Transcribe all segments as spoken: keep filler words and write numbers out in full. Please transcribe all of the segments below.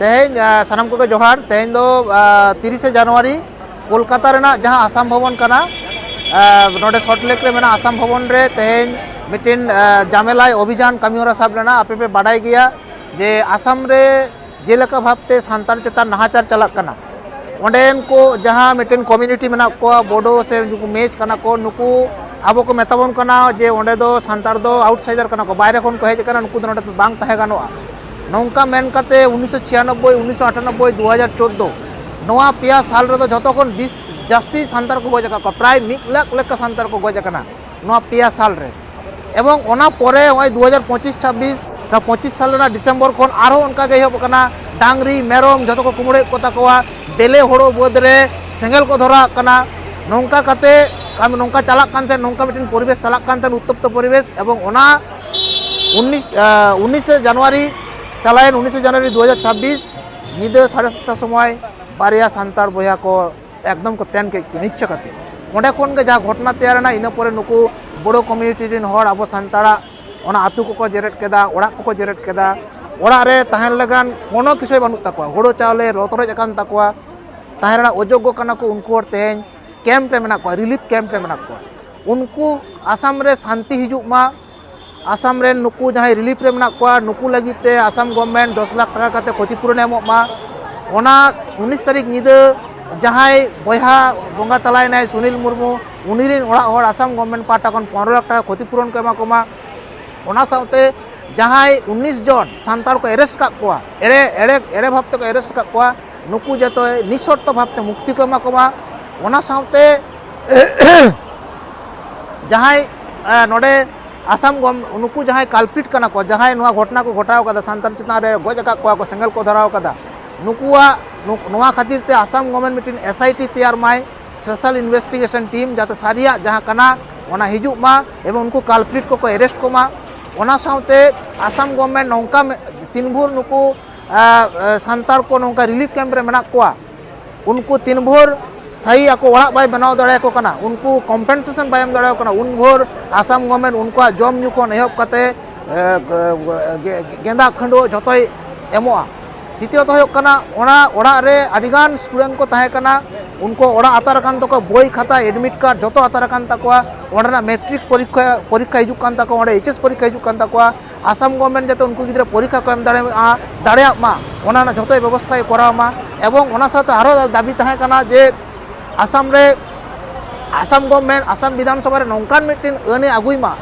ᱛᱮᱦᱮᱧ ᱥᱟᱱᱟᱢ ᱠᱚᱜᱮ ᱡᱚᱦᱟᱨ᱾ ᱛᱮᱦᱮᱧ ᱫᱚ ᱛᱤᱨᱤᱥᱮ ᱡᱟᱱᱩᱣᱟᱨᱤ, ᱠᱳᱞᱠᱟᱛᱟ ᱨᱮᱱᱟᱜ ᱡᱟᱦᱟᱸ ᱟᱥᱟᱢ ᱵᱷᱚᱵᱚᱱ ᱠᱟᱱᱟ, ᱱᱚᱰᱮ ᱥᱚᱞᱴ ᱞᱮᱠ ᱨᱮ ᱢᱮᱱᱟᱜ ᱟᱥᱟᱢ ᱵᱷᱚᱵᱚᱱ ᱨᱮ ᱛᱮᱦᱮᱧ ᱢᱤᱫᱴᱮᱱ ᱡᱟᱢᱮᱞᱟᱭ ᱚᱵᱷᱤᱡᱟᱱ ᱠᱟᱹᱢᱤᱦᱚᱨᱟ ᱥᱟᱵ ᱞᱮᱱᱟ᱾ ᱟᱯᱮ ᱯᱮ ᱵᱟᱰᱟᱭ ᱜᱮᱭᱟ ᱡᱮ ᱟᱥᱟᱢ ᱨᱮ ᱡᱮᱞᱮᱠᱟ ᱵᱷᱟᱵᱽᱛᱮ ᱥᱟᱱᱛᱟᱲ ᱪᱮᱛᱟᱱ ᱱᱟᱦᱟᱪᱟᱨ ᱪᱟᱞᱟᱜ ᱠᱟᱱᱟ, ᱚᱸᱰᱮᱱ ᱠᱚ ᱡᱟᱦᱟᱸ ᱢᱤᱫᱴᱮᱱ ᱠᱚᱢᱤᱭᱩᱱᱤᱴᱤ ᱢᱮᱱᱟᱜ ᱠᱚᱣᱟ, ᱵᱳᱰᱳ ᱥᱮ ᱱᱩᱠᱩ ᱢᱮᱪ ᱠᱟᱱᱟ ᱠᱚ, ᱱᱩᱠᱩ ᱟᱵᱚ ᱠᱚ ᱢᱮᱛᱟ ᱵᱚᱱ ᱠᱟᱱᱟ ᱡᱮ ᱚᱸᱰᱮ ᱫᱚ ᱥᱟᱱᱛᱟᱲ ᱫᱚ ᱟᱣᱩᱴᱥᱟᱭᱰᱟᱨ ᱠᱟᱱᱟ ᱠᱚ, ᱵᱟᱭᱨᱮ ᱠᱷᱚᱱ ᱠᱚ ᱦᱮᱡ ᱟᱠᱟᱱᱟ, ᱱᱩᱠᱩ ᱫᱚ ᱱᱚᱰᱮ ᱫᱚ ᱵᱟᱝ ᱛᱟᱦᱮᱸ ᱜᱟᱱᱚᱜᱼᱟ᱾ ᱱᱚᱝᱠᱟ ᱢᱮᱱ ᱠᱟᱛᱮ ᱩᱱᱤᱥᱥᱚ ᱪᱷᱤᱭᱟᱱᱚᱵᱵᱳᱭ, ᱩᱱᱤᱥᱥᱚ ᱟᱴᱷᱟᱱᱚᱵᱵᱳᱭ, ᱫᱩ ᱦᱟᱡᱟᱨ ᱪᱳᱫᱽᱫᱳ, ᱱᱚᱣᱟ ᱯᱮᱭᱟ ᱥᱟᱞ ᱨᱮᱫᱚ ᱡᱷᱚᱛᱚ ᱠᱷᱚᱱ ᱵᱤᱥ ᱡᱟᱹᱥᱛᱤ ᱥᱟᱱᱛᱟᱲ ᱠᱚ ᱜᱚᱡ ᱟᱠᱟᱫ ᱠᱚᱣᱟ, ᱯᱨᱟᱭ ᱢᱤᱫ ᱞᱟᱠᱷ ᱞᱮᱠᱟ ᱥᱟᱱᱛᱟᱲ ᱠᱚ ᱜᱚᱡ ᱟᱠᱟᱱᱟ ᱱᱚᱣᱟ ᱯᱮᱭᱟ ᱥᱟᱞ ᱨᱮ᱾ ᱮᱵᱚᱝ ᱚᱱᱟ ᱯᱚᱨᱮ ᱱᱚᱜᱼᱚᱭ ᱫᱩ ᱦᱟᱡᱟᱨ ᱯᱚᱸᱪᱤᱥ ᱪᱷᱟᱵᱵᱤᱥ, ᱚᱱᱟ ᱯᱚᱸᱪᱤᱥ ᱥᱟᱞ ᱨᱮᱱᱟᱜ ᱰᱤᱥᱮᱢᱵᱚᱨ ᱠᱷᱚᱱ ᱟᱨᱦᱚᱸ ᱚᱱᱠᱟ ᱜᱮ ᱮᱦᱚᱵ ᱟᱠᱟᱱᱟ᱾ ᱰᱟᱝᱨᱤ ᱢᱮᱨᱚᱢ ᱡᱷᱚᱛᱚ ᱠᱚ ᱠᱩᱢᱵᱽᱲᱩᱭᱮᱫ ᱠᱚ ᱛᱟᱠᱚᱣᱟ, ᱵᱮᱞᱮ ᱦᱳᱲᱳ ᱵᱟᱹᱫᱽ ᱨᱮ ᱥᱮᱸᱜᱮᱞ ᱠᱚ ᱫᱷᱚᱨᱟᱣᱟᱜ ᱠᱟᱱᱟ᱾ ᱱᱚᱝᱠᱟ ᱠᱟᱛᱮ ᱠᱟᱹᱢᱤ ᱱᱚᱝᱠᱟ ᱪᱟᱞᱟᱜ ᱠᱟᱱ ᱛᱟᱦᱮᱸᱫ, ᱱᱚᱝᱠᱟ ᱢᱤᱫᱴᱮᱱ ᱯᱚᱨᱤᱵᱮᱥ ᱪᱟᱞᱟᱜ ᱠᱟᱱ ᱛᱟᱦᱮᱸᱫ, ᱩᱛᱛᱚᱯᱛᱚ ᱯᱚᱨᱤᱵᱮᱥ᱾ ᱮᱵᱚᱝ ᱚᱱᱟ ᱩᱱᱤᱥ, ᱟᱸ, ᱩᱱᱤᱥᱮ ᱡᱟᱱᱩᱣᱟᱨᱤ, ᱪᱟᱞᱟᱣᱮᱱ ᱩᱱᱤᱥᱮ ᱡᱟᱱᱩᱣᱟᱨᱤ ᱫᱩ ᱦᱟᱡᱟᱨ ᱪᱷᱟᱵᱵᱤᱥ ᱧᱤᱫᱟᱹ ᱥᱟᱲᱮ ᱥᱟᱛᱴᱟ ᱥᱚᱢᱚᱭ ᱵᱟᱨᱭᱟ ᱥᱟᱱᱛᱟᱲ ᱵᱚᱭᱦᱟ ᱠᱚ ᱮᱠᱫᱚᱢ ᱠᱚ ᱛᱮᱱ ᱠᱮᱫ ᱠᱤᱱ ᱤᱪᱪᱷᱟᱹ ᱠᱟᱛᱮ᱾ ᱚᱸᱰᱮ ᱠᱷᱚᱱ ᱜᱮ ᱡᱟᱦᱟᱸ ᱜᱷᱚᱴᱚᱱᱟ ᱛᱮᱭᱟᱨ ᱮᱱᱟ, ᱤᱱᱟᱹ ᱯᱚᱨᱮ ᱱᱩᱠᱩ ᱵᱳᱰᱳ ᱠᱚᱢᱤᱭᱩᱱᱤᱴᱤ ᱨᱮᱱ ᱦᱚᱲ ᱟᱵᱚ ᱥᱟᱱᱛᱟᱲᱟᱜ ᱚᱱᱟ ᱟᱹᱛᱩ ᱠᱚᱠᱚ ᱡᱮᱨᱮᱫ ᱠᱮᱫᱟ, ᱚᱲᱟᱜ ᱠᱚᱠᱚ ᱡᱮᱨᱮᱫ ᱠᱮᱫᱟ᱾ ᱚᱲᱟᱜ ᱨᱮ ᱛᱟᱦᱮᱱ ᱞᱮᱠᱟᱱ ᱠᱳᱱᱳ ᱠᱤᱪᱷᱩ ᱵᱟᱹᱱᱩᱜ ᱛᱟᱠᱚᱣᱟ, ᱦᱳᱲᱳ ᱪᱟᱣᱞᱮ ᱨᱚᱛᱨᱚᱡ ᱟᱠᱟᱱ ᱛᱟᱠᱚᱣᱟ, ᱛᱟᱦᱮᱸ ᱨᱮᱱᱟᱜ ᱚᱡᱳᱜᱽᱜᱚ ᱠᱟᱱᱟ ᱠᱚ᱾ ᱩᱱᱠᱩ ᱦᱚᱲ ᱛᱮᱦᱮᱧ ᱠᱮᱢᱯ ᱨᱮ ᱢᱮᱱᱟᱜ ᱠᱚᱣᱟ, ᱨᱤᱞᱤᱯ ᱠᱮᱢᱯ ᱨᱮ ᱢᱮᱱᱟᱜ ᱠᱚᱣᱟ᱾ ᱩᱱᱠᱩ ᱟᱥᱟᱢ ᱨᱮ ᱥᱟᱱᱛᱤ ᱦᱤᱡᱩᱜ ᱢᱟ, ᱟᱥᱟᱢ ᱨᱮᱱ ᱱᱩᱠᱩ ᱡᱟᱦᱟᱸᱭ ᱨᱤᱞᱤᱯ ᱨᱮ ᱢᱮᱱᱟᱜ ᱠᱚᱣᱟ, ᱱᱩᱠᱩ ᱞᱟᱹᱜᱤᱫ ᱛᱮ ᱟᱥᱟᱢ ᱜᱚᱵᱷᱢᱮᱱᱴ ᱫᱚᱥ ᱞᱟᱠᱷ ᱴᱟᱠᱟ ᱠᱟᱛᱮ ᱠᱷᱚᱛᱤ ᱯᱩᱨᱚᱱᱮ ᱮᱢᱚᱜ ᱢᱟ᱾ ᱚᱱᱟ ᱩᱱᱤᱥ ᱛᱟᱹᱨᱤᱠᱷ ᱧᱤᱫᱟᱹ ᱡᱟᱦᱟᱸᱭ ᱵᱚᱭᱦᱟ ᱵᱚᱸᱜᱟ ᱛᱟᱞᱟᱭᱮᱱᱟᱭ ᱥᱩᱱᱤᱞ ᱢᱩᱨᱢᱩ, ᱩᱱᱤ ᱨᱮᱱ ᱚᱲᱟᱜ ᱦᱚᱲ ᱟᱥᱟᱢ ᱜᱚᱵᱷᱢᱮᱱᱴ ᱯᱟᱦᱴᱟ ᱠᱷᱚᱱ ᱯᱚᱱᱨᱚ ᱞᱟᱠᱷ ᱴᱟᱠᱟ ᱠᱷᱚᱛᱤ ᱯᱩᱨᱚᱱ ᱠᱚ ᱮᱢᱟ ᱠᱚᱢᱟ᱾ ᱚᱱᱟ ᱥᱟᱶᱛᱮ ᱡᱟᱦᱟᱸᱭ ᱩᱱᱤᱥ ᱡᱚᱱ ᱥᱟᱱᱛᱟᱲ ᱠᱚ ᱮᱨᱮᱥᱴ ᱟᱠᱟᱫ ᱠᱚᱣᱟ, ᱮᱲᱮ ᱮᱲᱮ ᱮᱲᱮ ᱵᱷᱟᱵᱽ ᱛᱮᱠᱚ ᱮᱨᱮᱥᱴ ᱟᱠᱟᱫ ᱠᱚᱣᱟ, ᱱᱩᱠᱩ ᱡᱚᱛᱚ ᱱᱤᱥᱚᱨᱛᱚ ᱵᱷᱟᱵᱽ ᱛᱮ ᱢᱩᱠᱛᱤ ᱠᱚ ᱮᱢᱟ ᱠᱚᱢᱟ᱾ ᱚᱱᱟ ᱥᱟᱶᱛᱮ ᱡᱟᱦᱟᱸᱭ, ᱮ, ᱱᱚᱰᱮ ᱟᱥᱟᱢ ᱜᱚᱢ-, ᱱᱩᱠᱩ ᱡᱟᱦᱟᱸᱭ ᱠᱟᱞᱯᱤᱴ ᱠᱟᱱᱟ ᱠᱚ, ᱡᱟᱦᱟᱸᱭ ᱱᱚᱣᱟ ᱜᱷᱚᱴᱚᱱᱟ ᱠᱚ ᱜᱷᱚᱴᱟᱣ ᱠᱟᱫᱟ, ᱥᱟᱱᱛᱟᱲ ᱪᱮᱛᱟᱱ ᱨᱮ ᱜᱚᱡ ᱟᱠᱟᱫ ᱠᱚᱣᱟ ᱠᱚ, ᱥᱮᱸᱜᱮᱞ ᱠᱚ ᱫᱷᱚᱨᱟᱣ ᱠᱟᱫᱟ, ᱱᱩᱠᱩᱣᱟᱜ, ᱱᱩ-, ᱱᱚᱣᱟ ᱠᱷᱟᱹᱛᱤᱨ ᱛᱮ ᱟᱥᱟᱢ ᱜᱚᱵᱷᱢᱮᱱᱴ ᱢᱤᱫᱴᱤᱱ ᱮᱥ ᱟᱭ ᱴᱤ ᱛᱮᱭᱟᱨ ᱢᱟᱭ, ᱥᱯᱮᱥᱟᱞ ᱤᱱᱵᱷᱮᱥᱴᱤᱜᱮᱥᱚᱱ ᱴᱤᱢ, ᱡᱟᱛᱮ ᱥᱟᱹᱨᱤᱭᱟᱜ ᱡᱟᱦᱟᱸ ᱠᱟᱱᱟ ᱚᱱᱟ ᱦᱤᱡᱩᱜ ᱢᱟ ᱮᱵᱚᱝ ᱩᱱᱠᱩ ᱠᱟᱞᱯᱤᱴ ᱠᱚᱠᱚ ᱮᱨᱮᱥᱴ ᱠᱚᱢᱟ᱾ ᱚᱱᱟ ᱥᱟᱶᱛᱮ ᱟᱥᱟᱢ ᱜᱚᱵᱷᱢᱮᱱᱴ ᱱᱚᱝᱠᱟ ᱢᱮ-, ᱛᱤᱱ ᱵᱷᱳᱨ ᱱᱩᱠᱩ, ᱟ, ᱟ, ᱥᱟᱱᱛᱟᱲ ᱠᱚ ᱱᱚᱝᱠᱟ ᱨᱤᱞᱤᱯ ᱠᱮᱢᱯ ᱨᱮ ᱢᱮᱱᱟᱜ ᱠᱚᱣᱟ, ᱩᱱᱠᱩ ᱛᱤᱱ ᱵᱷᱳᱨ ᱥᱛᱷᱟᱭᱤ ᱟᱠᱚ ᱚᱲᱟᱜ ᱵᱟᱭ ᱵᱮᱱᱟᱣ ᱫᱟᱲᱮᱭᱟᱠᱚ ᱠᱟᱱᱟ, ᱩᱱᱠᱩ ᱠᱚᱢᱯᱮᱱᱥᱮᱥᱚᱱ ᱵᱟᱭ ᱮᱢ ᱫᱟᱲᱮᱭᱟᱠᱚ ᱠᱟᱱᱟ, ᱩᱱ ᱵᱷᱳᱨ ᱟᱥᱟᱢ ᱜᱚᱵᱷᱢᱮᱱᱴ ᱩᱱᱠᱩᱣᱟᱜ ᱡᱚᱢ ᱧᱩ ᱠᱷᱚᱱ ᱮᱦᱚᱵ ᱠᱟᱛᱮ, ᱮ, ᱜᱮ-, ᱜᱮ-, ᱜᱮᱸᱫᱟᱜ ᱠᱷᱟᱹᱰᱩᱣᱟᱹᱜ ᱡᱷᱚᱛᱚᱭ ᱮᱢᱚᱜᱼᱟ᱾ ᱛᱤᱛᱤᱭᱚᱛᱚ ᱦᱩᱭᱩᱜ ᱠᱟᱱᱟ, ᱚᱱᱟ ᱚᱲᱟᱜ ᱨᱮ ᱟᱹᱰᱤᱜᱟᱱ ᱥᱴᱩᱰᱮᱱᱴ ᱠᱚ ᱛᱟᱦᱮᱸ ᱠᱟᱱᱟ, ᱩᱱᱠᱩ ᱚᱲᱟᱜ ᱟᱛᱟᱨ ᱟᱠᱟᱱ ᱛᱟᱠᱚᱣᱟ, ᱵᱳᱭ ᱠᱷᱟᱛᱟ, ᱮᱰᱢᱤᱴ ᱠᱟᱨᱰ ᱡᱚᱛᱚ ᱟᱛᱟᱨ ᱟᱠᱟᱱ ᱛᱟᱠᱚᱣᱟ᱾ ᱚᱸᱰᱮᱱᱟᱜ ᱢᱮᱴᱨᱤᱠ ᱯᱚᱨᱤᱠᱠᱷᱟ ᱯᱚᱨᱤᱠᱠᱷᱟ ᱦᱤᱡᱩᱜ ᱠᱟᱱ ᱛᱟᱠᱚᱣᱟ, ᱚᱸᱰᱮ ᱮᱭᱤᱪ ᱮᱥ ᱯᱚᱨᱤᱠᱠᱷᱟ ᱦᱤᱡᱩᱜ ᱠᱟᱱ ᱛᱟᱠᱚᱣᱟ᱾ ᱟᱥᱟᱢ ᱜᱚᱵᱷᱚᱨᱱᱢᱮᱱᱴ ᱡᱟᱛᱮ ᱩᱱᱠᱩ ᱜᱤᱫᱽᱨᱟᱹ ᱯᱚᱨᱤᱠᱠᱷᱟ ᱠᱚ ᱮᱢ ᱫᱟᱲᱮᱭᱟᱜᱼᱟ, ᱫᱟᱲᱮᱭᱟᱜ ᱢᱟ, ᱚᱱᱟ ᱨᱮᱱᱟᱜ ᱡᱷᱚᱛᱚ ᱵᱮᱵᱚᱥᱛᱷᱟᱭ ᱠᱚᱨᱟᱣ ᱢᱟ᱾ ᱮᱵᱚᱝ ᱚᱱᱟ ᱥᱟᱶᱛᱮ ᱟᱨᱚ ᱫᱟᱹᱵᱤ ᱛᱟᱦᱮᱸ ᱠᱟᱱᱟ ᱡᱮ ᱟᱥᱟᱢ ᱨᱮ, ᱟᱥᱟᱢ ᱜᱚᱵᱷᱚᱨᱱᱢᱮᱱᱴ ᱟᱥᱟᱢ ᱵᱤᱫᱷᱟᱱ ᱥᱚᱵᱷᱟ ᱨᱮ ᱱᱚᱝᱠᱟᱱ ᱢᱤᱫᱴᱮᱱ ᱟᱹᱱ ᱮ ᱟᱹᱜᱩᱭ ᱢᱟ,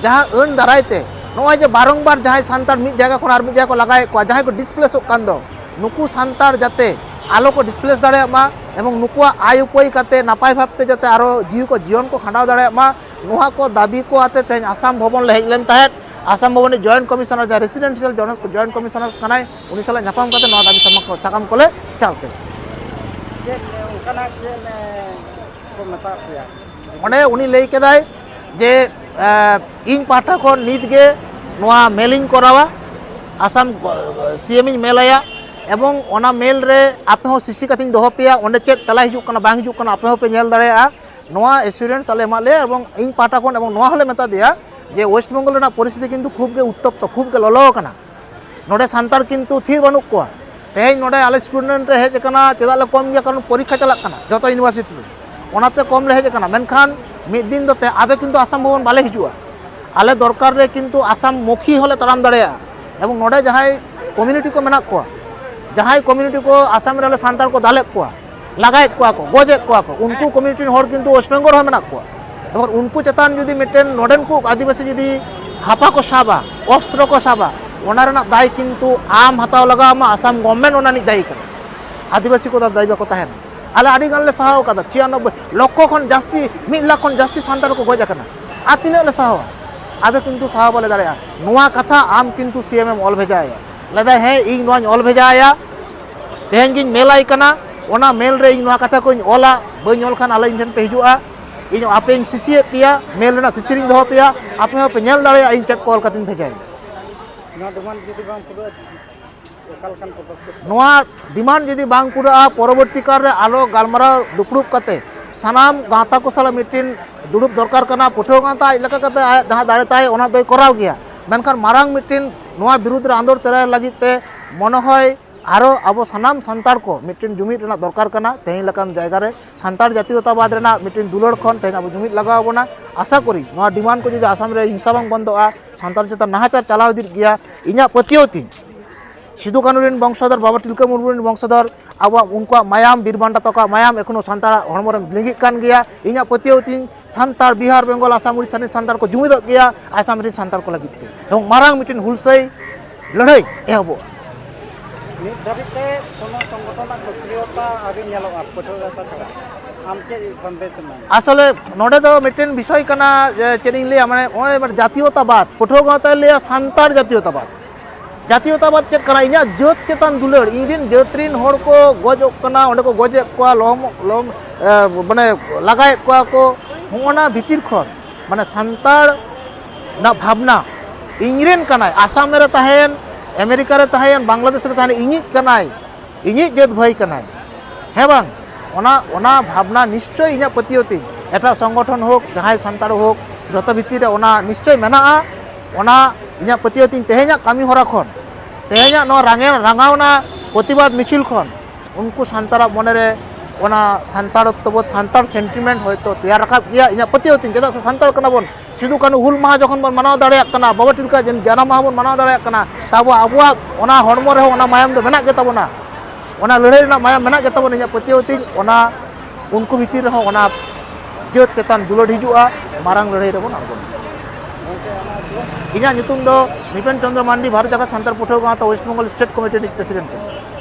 ᱡᱟᱦᱟᱸ ᱟᱹᱱ ᱫᱟᱨᱟᱭ ᱛᱮ ᱱᱚᱜᱼᱚᱭ ᱡᱮ ᱵᱟᱨᱚᱝᱵᱟᱨ ᱡᱟᱦᱟᱸᱭ ᱥᱟᱱᱛᱟᱲ ᱢᱤᱫ ᱡᱟᱭᱜᱟ ᱠᱷᱚᱱ ᱟᱨ ᱢᱤᱫ ᱡᱟᱭᱜᱟ ᱠᱚ ᱞᱟᱜᱟᱭᱮᱫ ᱠᱚᱣᱟ, ᱡᱟᱦᱟᱸᱭ ᱠᱚ ᱰᱤᱥᱯᱞᱮᱥᱚᱜ ᱠᱟᱱ ᱫᱚ, ᱱᱩᱠᱩ ᱥᱟᱱᱛᱟᱲ ᱡᱟᱛᱮ ᱟᱞᱚ ᱠᱚ ᱰᱤᱥᱯᱞᱮᱥ ᱫᱟᱲᱮᱭᱟᱜ ᱢᱟ ᱮᱵᱚᱝ ᱱᱩᱠᱩᱣᱟᱜ ᱟᱭ ᱩᱯᱟᱹᱭ ᱠᱟᱛᱮ ᱱᱟᱯᱟᱭ ᱵᱷᱟᱵᱽᱛᱮ ᱡᱟᱛᱮ ᱟᱨᱚ ᱡᱤᱣᱤ ᱠᱚ, ᱡᱤᱭᱚᱱ ᱠᱚ ᱠᱷᱟᱸᱰᱟᱣ ᱫᱟᱲᱮᱭᱟᱜ ᱢᱟ, ᱱᱚᱣᱟ ᱠᱚ ᱫᱟᱹᱵᱤ ᱠᱚ ᱟᱛᱮ ᱛᱮᱦᱮᱧ ᱟᱥᱟᱢ ᱵᱷᱚᱵᱚᱱ ᱞᱮ ᱦᱮᱡ ᱞᱮᱱ ᱛᱟᱦᱮᱸᱫ᱾ ᱟᱥᱟᱢ ᱵᱷᱚᱵᱚᱱ ᱨᱤᱱᱤᱡ ᱡᱚᱭᱮᱱᱴ ᱠᱚᱢᱤᱥᱚᱱᱟᱨ, ᱡᱟᱦᱟᱸᱭ ᱨᱮᱥᱤᱰᱮᱱᱥᱤᱭᱟᱞ ᱡᱚᱭᱮᱱᱴ ᱠᱚᱢᱤᱥᱚᱱᱟᱨ ᱠᱟᱱᱟᱭ, ᱩᱱᱤ ᱥᱟᱞᱟᱜ ᱧᱟᱯᱟᱢ ᱠᱟᱛᱮ ᱱᱚᱣᱟ ᱫᱟᱹᱵᱤ ᱥᱟᱢᱟ-, ᱥᱟᱠᱟᱢ ᱠᱚᱞᱮ ᱪᱟᱞ ᱠᱮᱫᱟ᱾ ᱪᱮᱫ ᱚᱱᱠᱟᱱᱟᱜ ᱪᱮᱫ, ᱮ, ᱠᱚ ᱢᱮᱛᱟᱜ ᱯᱮᱭᱟ? ᱚᱸᱰᱮ ᱩᱱᱤ ᱞᱟᱹᱭ ᱠᱮᱫᱟᱭ ᱡᱮ, ᱮ, ᱤᱧ ᱯᱟᱦᱴᱟ ᱠᱷᱚᱱ ᱱᱤᱛ ᱜᱮ ᱱᱚᱣᱟ ᱢᱮᱞᱤᱧ ᱠᱚᱨᱟᱣᱟ, ᱟᱥᱟᱢ ᱥᱤ ᱮᱢ ᱤᱧ ᱢᱮᱞ ᱟᱭᱟ, ᱮᱵᱚᱝ ᱚᱱᱟ ᱢᱮᱞ ᱨᱮ ᱟᱯᱮ ᱦᱚᱸ ᱥᱤᱥᱤ ᱠᱟᱛᱮᱧ ᱫᱚᱦᱚ ᱯᱮᱭᱟ, ᱚᱸᱰᱮ ᱪᱮᱫ ᱛᱮᱞᱟ ᱦᱤᱡᱩᱜ ᱠᱟᱱᱟ ᱵᱟᱝ ᱦᱤᱡᱩᱜ ᱠᱟᱱᱟ ᱟᱯᱮ ᱦᱚᱸᱯᱮ ᱧᱮᱞ ᱫᱟᱲᱮᱭᱟᱜᱼᱟ᱾ ᱱᱚᱣᱟ ᱮᱥᱩᱨᱮᱱᱥ ᱟᱞᱮ ᱮᱢᱟᱫ ᱞᱮᱭᱟ ᱮᱵᱚᱝ ᱤᱧ ᱯᱟᱦᱴᱟ ᱠᱷᱚᱱ, ᱮᱵᱚᱝ ᱱᱚᱣᱟ ᱦᱚᱸᱞᱮ ᱢᱮᱛᱟ ᱫᱮᱭᱟ ᱡᱮ ᱳᱭᱮᱥᱴ ᱵᱮᱝᱜᱚᱞ ᱨᱮᱱᱟᱜ ᱯᱚᱨᱤᱥᱛᱷᱤᱛᱤ ᱠᱤᱱᱛᱩ ᱠᱷᱩᱵ ᱜᱮ ᱩᱛᱛᱚᱯᱛᱚ, ᱠᱷᱩᱵ ᱜᱮ ᱞᱚᱞᱚ ᱟᱠᱟᱱᱟ᱾ ᱱᱚᱰᱮ ᱥᱟᱱᱛᱟᱲ ᱠᱤᱱᱛᱩ ᱛᱷᱤᱨ ᱵᱟᱹᱱᱩᱜ ᱠᱚᱣᱟ᱾ ᱛᱮᱦᱮᱧ ᱱᱚᱰᱮ ᱟᱞᱮ ᱥᱴᱩᱰᱮᱱᱴ ᱨᱮ ᱦᱮᱡ ᱟᱠᱟᱱᱟ, ᱪᱮᱫᱟᱜ ᱞᱮ ᱠᱚᱢ ᱜᱮᱭᱟ? ᱠᱟᱨᱚᱱ ᱯᱚᱨᱤᱠᱠᱷᱟ ᱪᱟᱞᱟᱜ ᱠᱟᱱᱟ ᱡᱚᱛᱚ ᱤᱭᱩᱱᱤᱵᱷᱟᱨᱥᱤᱴᱤ ᱨᱮ, ᱚᱱᱟᱛᱮ ᱠᱚᱢ ᱞᱮ ᱦᱮᱡ ᱟᱠᱟᱱᱟ᱾ ᱢᱮᱱᱠᱷᱟᱱ ᱢᱤᱫ ᱫᱤᱱ ᱫᱚ ᱛᱮ ᱟᱫᱚ ᱠᱤᱱᱛᱩ ᱟᱥᱟᱢ ᱵᱷᱚᱵᱚᱱ ᱵᱟᱞᱮ ᱦᱤᱡᱩᱜᱼᱟ᱾ ᱟᱞᱮ ᱫᱚᱨᱠᱟᱨ ᱨᱮ ᱠᱤᱱᱛᱩ ᱟᱥᱟᱢ ᱢᱩᱠᱷᱤ ᱦᱚᱸᱞᱮ ᱛᱟᱲᱟᱢ ᱫᱟᱲᱮᱭᱟᱜᱼᱟ᱾ ᱮᱵᱚᱝ ᱱᱚᱰᱮ ᱡᱟᱦᱟᱸᱭ ᱠᱚᱢᱤᱭᱩᱱᱤᱴᱤ ᱠᱚ ᱢᱮᱱᱟᱜ ᱠᱚᱣᱟ, ᱡᱟᱦᱟᱸᱭ ᱠᱚᱢᱤᱭᱩᱱᱤᱴᱤ ᱠᱚ ᱟᱥᱟᱢ ᱨᱮ ᱟᱞᱮ ᱥᱟᱱᱛᱟᱲ ᱠᱚ ᱫᱟᱞᱮᱫ ᱠᱚᱣᱟ, ᱞᱟᱜᱟᱭᱮᱫ ᱠᱚᱣᱟ ᱠᱚ, ᱜᱚᱡᱮᱫ ᱠᱚᱣᱟ ᱠᱚ, ᱩᱱᱠᱩ ᱠᱚᱢᱤᱭᱩᱱᱤᱴᱤ ᱨᱮᱱ ᱦᱚᱲ ᱠᱤᱱᱛᱩ ᱳᱭᱮᱥᱴ ᱵᱮᱝᱜᱚᱞ ᱨᱮᱦᱚᱸ ᱢᱮᱱᱟᱜ ᱠᱚᱣᱟ᱾ ᱮᱵᱚᱝ ᱩᱱᱠᱩ ᱪᱮᱛᱟᱱ ᱡᱩᱫᱤ ᱢᱤᱫᱴᱮᱱ ᱱᱚᱰᱮᱱ ᱠᱚ ᱟᱹᱫᱤᱵᱟᱹᱥᱤ ᱡᱩᱫᱤ ᱦᱟᱯᱟ ᱠᱚ ᱥᱟᱵᱟ, ᱚᱥᱛᱨᱚ ᱠᱚ ᱥᱟᱵᱟ, ᱚᱱᱟ ᱨᱮᱱᱟᱜ ᱫᱟᱭ ᱠᱤᱱᱛᱩ ᱟᱢ ᱦᱟᱛᱟᱣ ᱞᱟᱜᱟᱣ ᱟᱢᱟ, ᱟᱥᱟᱢ ᱜᱚᱵᱷᱢᱮᱱᱴ ᱚᱱᱟ ᱨᱤᱱᱤᱡ ᱫᱟᱭᱤ ᱠᱟᱱᱟ᱾ ᱟᱹᱫᱤᱵᱟᱹᱥᱤ ᱠᱚᱫᱚ ᱫᱟᱭᱤ ᱵᱟᱠᱚ ᱛᱟᱦᱮᱱᱟ᱾ ᱟᱞᱮ ᱟᱹᱰᱤ ᱜᱟᱱ ᱞᱮ ᱥᱟᱦᱟᱣ ᱟᱠᱟᱫᱟ, ᱪᱷᱤᱭᱟᱱᱚᱵᱵᱳᱭ ᱞᱚᱠᱠᱷᱚ ᱠᱷᱚᱱ ᱡᱟᱹᱥᱛᱤ, ᱢᱤᱫ ᱞᱟᱠᱷ ᱠᱷᱚᱱ ᱡᱟᱹᱥᱛᱤ ᱥᱟᱱᱛᱟᱲ ᱠᱚ ᱜᱚᱡ ᱟᱠᱟᱱᱟ᱾ ᱟᱨ ᱛᱤᱱᱟᱹᱜ ᱞᱮ ᱥᱟᱦᱟᱣᱟ? ᱟᱫᱚ ᱠᱤᱱᱛᱩ ᱥᱟᱦᱟᱣ ᱵᱟᱞᱮ ᱫᱟᱲᱮᱭᱟᱜᱼᱟ᱾ ᱱᱚᱣᱟ ᱠᱟᱛᱷᱟ ᱟᱢ ᱠᱤᱱᱛᱩ ᱥᱤ ᱮᱢ ᱮᱢ ᱚᱞ ᱵᱷᱮᱡᱟ ᱟᱭᱟ᱾ ᱞᱟᱹᱭᱫᱟᱭ, "ᱦᱮᱸ, ᱤᱧ ᱱᱚᱣᱟᱧ ᱚᱞ ᱵᱷᱮᱡᱟ ᱟᱭᱟ, ᱛᱮᱦᱮᱧ ᱜᱤᱧ ᱢᱮᱞ ᱟᱭ ᱠᱟᱱᱟ, ᱚᱱᱟ ᱢᱮᱞ ᱨᱮ ᱤᱧ ᱱᱚᱣᱟ ᱠᱟᱛᱷᱟ ᱠᱚᱧ ᱚᱞᱟ, ᱵᱟᱹᱧ ᱚᱞ ᱠᱷᱟᱱ ᱟᱞᱮ ᱤᱧ ᱴᱷᱮᱱ ᱯᱮ ᱦᱤᱡᱩᱜᱼᱟ, ᱤᱧ ᱟᱯᱮᱧ ᱥᱤᱥᱤᱭᱮᱫ ᱯᱮᱭᱟ, ᱢᱮᱞ ᱨᱮᱱᱟᱜ ᱥᱤᱥᱤᱨᱤᱧ ᱫᱚᱦᱚ ᱯᱮᱭᱟ, ᱟᱯᱮ ᱦᱚᱸᱯᱮ ᱧᱮᱞ ᱫᱟᱲᱮᱭᱟᱜᱼᱟ ᱤᱧ ᱪᱮᱫ ᱠᱚ ᱚᱞ ᱠᱟᱛᱮᱧ ᱵᱷᱮᱡᱟᱭᱮᱫᱟ᱾" ᱱᱚᱣᱟ ᱰᱤᱢᱟᱱᱰ ᱡᱩᱫᱤ ᱵᱟᱝ ᱯᱩᱨᱟᱹᱜᱼᱟ, ᱚᱠᱟ ᱞᱮᱠᱟᱱ ᱯᱚᱫᱚᱠᱷᱮᱯ? ᱱᱚᱣᱟ ᱰᱤᱢᱟᱱᱰ ᱡᱩᱫᱤ ᱵᱟᱝ ᱯᱩᱨᱟᱹᱜᱼᱟ, ᱯᱚᱨᱚᱵᱚᱨᱛᱤ ᱠᱟᱞ ᱨᱮ ᱟᱨᱚ ᱜᱟᱞᱢᱟᱨᱟᱣ ᱫᱩᱯᱲᱩᱵ ᱠᱟᱛᱮ ᱥᱟᱱᱟᱢ ᱜᱟᱶᱛᱟ ᱠᱚ ᱥᱟᱞᱟᱜ ᱢᱤᱫᱴᱤᱱ ᱫᱩᱲᱩᱵ ᱫᱚᱨᱠᱟᱨ ᱠᱟᱱᱟ᱾ ᱯᱟᱹᱴᱷᱩᱣᱟᱹ ᱜᱟᱶᱛᱟ ᱟᱡ ᱞᱮᱠᱟ ᱠᱟᱛᱮ ᱟᱭᱟᱜ ᱡᱟᱦᱟᱸ ᱫᱟᱲᱮ ᱛᱟᱭ, ᱚᱱᱟ ᱫᱚᱭ ᱠᱚᱨᱟᱣ ᱜᱮᱭᱟ, ᱢᱮᱱᱠᱷᱟᱱ ᱢᱟᱨᱟᱝ ᱢᱤᱫᱴᱤᱱ ᱱᱚᱣᱟ ᱵᱤᱨᱩᱫᱽ ᱨᱮ ᱟᱸᱫᱳᱲ ᱛᱮᱨᱟᱭ ᱞᱟᱹᱜᱤᱫ ᱛᱮ ᱢᱚᱱᱮ ᱦᱚᱭ ᱟᱨᱚ ᱟᱵᱚ ᱥᱟᱱᱟᱢ ᱥᱟᱱᱛᱟᱲ ᱠᱚ ᱢᱤᱫᱴᱮᱱ ᱡᱩᱢᱤᱫ ᱨᱮᱱᱟᱜ ᱫᱚᱨᱠᱟᱨ ᱠᱟᱱᱟ᱾ ᱛᱮᱦᱮᱧ ᱞᱮᱠᱟᱱ ᱡᱟᱭᱜᱟ ᱨᱮ ᱥᱟᱱᱛᱟᱲ ᱡᱟᱛᱤᱭᱚᱛᱟᱵᱟᱫᱽ ᱨᱮᱱᱟᱜ ᱢᱤᱫᱴᱮᱱ ᱫᱩᱞᱟᱹᱲ ᱠᱷᱚᱱ ᱛᱮᱦᱮᱧ ᱟᱵᱚ ᱡᱩᱢᱤᱫ ᱞᱟᱜᱟᱣ ᱟᱵᱚᱱᱟ᱾ ᱟᱥᱟ ᱠᱚᱨᱤ ᱱᱚᱣᱟ ᱰᱤᱢᱟᱱᱰ ᱠᱚ ᱡᱩᱫᱤ ᱟᱥᱟᱢ ᱨᱮ ᱦᱤᱝᱥᱟ ᱵᱟᱝ ᱵᱚᱱᱫᱚᱜᱼᱟ, ᱥᱟᱱᱛᱟᱲ ᱪᱮᱛᱟᱱ ᱱᱟᱦᱟᱪᱟᱨ ᱪᱟᱞᱟᱣ ᱤᱫᱤᱜ ᱜᱮᱭᱟ᱾ ᱤᱧᱟᱹᱜ ᱯᱟᱹᱛᱭᱟᱹᱣ ᱛᱤᱧ ᱥᱤᱫᱩ ᱠᱟᱹᱱᱩ ᱨᱮᱱ ᱵᱚᱝᱥᱚᱫᱷᱚᱨ, ᱵᱟᱵᱟ ᱛᱤᱞᱠᱟᱹ ᱢᱩᱨᱢᱩ ᱨᱮᱱ ᱵᱚᱝᱥᱚᱫᱷᱚᱨ, ᱟᱵᱚᱣᱟᱜ ᱩᱱᱠᱩᱣᱟᱜ ᱢᱟᱭᱟᱢ, ᱵᱤᱨ ᱵᱟᱱᱴᱟ ᱛᱟᱠᱚᱣᱟᱜ ᱢᱟᱭᱟᱢ ᱮᱠᱷᱚᱱᱳ ᱥᱟᱱᱛᱟᱲᱟᱜ ᱦᱚᱲᱢᱚ ᱨᱮ ᱞᱤᱸᱜᱤᱜ ᱠᱟᱱ ᱜᱮᱭᱟ᱾ ᱤᱧᱟᱹᱜ ᱯᱟᱹᱛᱭᱟᱹᱣ ᱛᱤᱧ ᱥᱟᱱᱛᱟᱲ, ᱵᱤᱦᱟᱨ, ᱵᱮᱝᱜᱚᱞ, ᱟᱥᱟᱢ, ᱩᱲᱤᱥᱥᱟ ᱨᱮᱱ ᱥᱟᱱᱛᱟᱲ ᱠᱚ ᱡᱩᱢᱤᱫᱚᱜ ᱜᱮᱭᱟ ᱟᱥᱟᱢ ᱨᱮᱱ ᱥᱟᱱᱛᱟᱲ ᱠᱚ ᱞᱟᱹᱜᱤᱫ ᱛᱮ, ᱮᱵᱚᱝ ᱢᱟᱨᱟᱝ ᱢᱤᱫᱴᱮᱱ ᱦᱩᱞᱥᱟᱹᱭ ᱞᱟᱹᱲᱦᱟᱹᱭ ᱮᱦᱚᱵᱚᱜᱼᱟ᱾ ᱱᱤᱛ ᱫᱷᱟᱹᱵᱤᱡ ᱛᱮ ᱠᱳᱱᱳ ᱥᱚᱝᱜᱚᱴᱷᱚᱱᱟᱜ ᱥᱚᱠᱨᱤᱭᱚᱛᱟ ᱟᱹᱣᱨᱤ ᱧᱮᱞᱚᱜᱼᱟ ᱯᱟᱹᱴᱷᱩᱣᱟᱹ ᱜᱟᱶᱛᱟ ᱪᱷᱟᱲᱟ᱾ ᱟᱢ ᱪᱮᱫ ᱥᱚᱱᱫᱮᱥ ᱮᱢ ᱮᱢᱟ? ᱟᱥᱚᱞᱮ ᱱᱚᱰᱮ ᱫᱚ ᱢᱤᱫᱴᱮᱱ ᱵᱤᱥᱚᱭ ᱠᱟᱱᱟ, ᱡᱮ ᱪᱮᱫ ᱤᱧ ᱞᱟᱹᱭᱟ, ᱢᱟᱱᱮ ᱱᱚᱜᱼᱚᱭ ᱡᱟᱛᱤᱭᱚᱛᱟᱵᱟᱫᱽ, ᱯᱟᱹᱴᱷᱩᱣᱟᱹ ᱜᱟᱶᱛᱟᱭ ᱞᱟᱹᱭᱟ ᱥᱟᱱᱛᱟᱲ ᱡᱟᱛᱤᱭᱚᱛᱟᱵᱟᱫᱽ᱾ ᱡᱟᱛᱤᱭᱚᱛᱟᱵᱟᱫᱽ ᱪᱮᱫ ᱠᱟᱱᱟ? ᱤᱧᱟᱹᱜ ᱡᱟᱹᱛ ᱪᱮᱛᱟᱱ ᱫᱩᱞᱟᱹᱲ, ᱤᱧ ᱨᱮᱱ ᱡᱟᱹᱛ ᱨᱮᱱ ᱦᱚᱲ ᱠᱚ ᱜᱚᱡᱚᱜ ᱠᱟᱱᱟ, ᱚᱸᱰᱮ ᱠᱚ ᱜᱚᱡᱮᱫ ᱠᱚᱣᱟ, ᱞᱚᱦᱚᱢ ᱞᱚᱦᱚᱢ, ᱮ, ᱢᱟᱱᱮ ᱞᱟᱜᱟᱭᱮᱫ ᱠᱚᱣᱟ ᱠᱚ, ᱦᱚᱸᱜᱼᱚ ᱱᱟ ᱵᱷᱤᱛᱤᱨ ᱠᱷᱚᱱ, ᱢᱟᱱᱮ ᱥᱟᱱᱛᱟᱲ ᱨᱮᱱᱟᱜ ᱵᱷᱟᱵᱽᱱᱟ, ᱤᱧ ᱨᱮᱱ ᱠᱟᱱᱟᱭ, ᱟᱥᱟᱢ ᱨᱮ ᱛᱟᱦᱮᱸᱭᱮᱱ, ᱟᱢᱮᱨᱤᱠᱟ ᱨᱮ ᱛᱟᱦᱮᱸᱭᱮᱱ, ᱵᱟᱝᱞᱟᱫᱮᱥ ᱨᱮ ᱛᱟᱦᱮᱸᱭᱮᱱ, ᱤᱧᱤᱡ ᱠᱟᱱᱟᱭ, ᱤᱧᱤᱡ ᱡᱟᱹᱛ ᱵᱷᱟᱹᱭ ᱠᱟᱱᱟᱭ, ᱦᱮᱸ ᱵᱟᱝ? ᱚᱱᱟ, ᱚᱱᱟ ᱵᱷᱟᱵᱽᱱᱟ ᱱᱤᱥᱪᱚᱭ ᱤᱧᱟᱹᱜ ᱯᱟᱹᱛᱭᱟᱹᱣ ᱛᱤᱧ, ᱮᱴᱟᱜ ᱥᱚᱝᱜᱚᱴᱷᱚᱱ ᱦᱳᱠ, ᱡᱟᱦᱟᱸᱭ ᱥᱟᱱᱛᱟᱲ ᱦᱳᱠ, ᱡᱚᱛᱚ ᱵᱷᱤᱛᱤᱨ ᱨᱮ ᱚᱱᱟ ᱱᱤᱥᱪᱚᱭ ᱢᱮᱱᱟᱜᱼᱟ᱾ ᱚᱱᱟ ᱤᱧᱟᱹᱜ ᱯᱟᱹᱛᱭᱟᱹᱣ ᱛᱤᱧ ᱛᱮᱦᱮᱧᱟᱜ ᱠᱟᱹᱢᱤ ᱦᱚᱨᱟ ᱠᱷᱚᱱ, ᱛᱮᱦᱮᱧᱟᱜ ᱱᱚᱣᱟ ᱨᱟᱸᱜᱮ-, ᱨᱟᱸᱜᱟᱣᱱᱟ ᱯᱨᱚᱛᱤᱵᱟᱫᱽ ᱢᱤᱪᱷᱤᱞ ᱠᱷᱚᱱ ᱩᱱᱠᱩ ᱥᱟᱱᱛᱟᱲᱟᱜ ᱢᱚᱱᱮᱨᱮ ᱚᱱᱟ ᱥᱟᱱᱛᱟᱲᱚᱛᱛᱚᱵᱳᱫᱷ, ᱥᱟᱱᱛᱟᱲ ᱥᱮᱱᱴᱤᱢᱮᱱᱴ ᱦᱚᱭᱛᱳ ᱛᱮᱭᱟᱨ ᱨᱟᱠᱟᱵ ᱜᱮᱭᱟ, ᱤᱧᱟᱹᱜ ᱯᱟᱹᱛᱭᱟᱹᱣ ᱛᱤᱧ᱾ ᱪᱮᱫᱟᱜ ᱥᱮ ᱥᱟᱱᱛᱟᱲ ᱠᱟᱱᱟ ᱵᱚᱱ, ᱥᱤᱫᱩ ᱠᱟᱹᱱᱦᱩ ᱦᱩᱞ ᱢᱟᱦᱟ ᱡᱚᱠᱷᱚᱱ ᱵᱚᱱ ᱢᱟᱱᱟᱣ ᱫᱟᱲᱮᱭᱟᱜ ᱠᱟᱱᱟ, ᱵᱟᱵᱟ ᱛᱤᱞᱠᱟᱹ ᱡᱟᱱᱟᱢ ᱢᱟᱦᱟ ᱵᱚᱱ ᱢᱟᱱᱟᱣ ᱫᱟᱲᱮᱭᱟᱜ ᱠᱟᱱᱟ, ᱛᱟᱵᱚ ᱟᱵᱚᱣᱟᱜ ᱚᱱᱟ ᱦᱚᱲᱢᱚ ᱨᱮᱦᱚᱸ ᱚᱱᱟ ᱢᱟᱭᱟᱢ ᱫᱚ ᱢᱮᱱᱟᱜ ᱜᱮ ᱛᱟᱵᱚᱱᱟ, ᱚᱱᱟ ᱞᱟᱹᱲᱦᱟᱹᱭ ᱨᱮᱱᱟᱜ ᱢᱟᱭᱟᱢ ᱢᱮᱱᱟᱜ ᱜᱮ ᱛᱟᱵᱚᱱᱟ᱾ ᱤᱧᱟᱹᱜ ᱯᱟᱹᱛᱭᱟᱹᱣ ᱛᱤᱧ ᱚᱱᱟ ᱩᱱᱠᱩ ᱵᱷᱤᱛᱤᱨ ᱨᱮᱦᱚᱸ ᱚᱱᱟ ᱡᱟᱹᱛ ᱪᱮᱛᱟᱱ ᱫᱩᱞᱟᱹᱲ ᱦᱤᱡᱩᱜᱼᱟ, ᱢᱟᱨᱟᱝ ᱞᱟᱹᱲᱦᱟᱹᱭ ᱨᱮᱵᱚᱱ ᱟᱬᱜᱚᱱᱟ᱾ ᱤᱧᱟᱹᱜ ᱧᱩᱛᱩᱢ ᱫᱚ ᱱᱤᱯᱮᱱ ᱪᱚᱸᱫᱽᱨᱚ ᱢᱟᱱᱰᱤ, ᱵᱷᱟᱨᱚᱛ ᱡᱟᱠᱟᱛ ᱥᱟᱱᱛᱟᱲ ᱯᱟᱹᱴᱷᱩᱣᱟᱹ ᱜᱟᱶᱛᱟ ᱳᱭᱮᱥᱴ ᱵᱮᱝᱜᱚᱞ ᱥᱴᱮᱴ ᱠᱚᱢᱤᱴᱤ ᱨᱤᱱᱤᱡ ᱯᱨᱮᱥᱤᱰᱮᱱᱴ ᱠᱟᱱᱟᱹᱧ᱾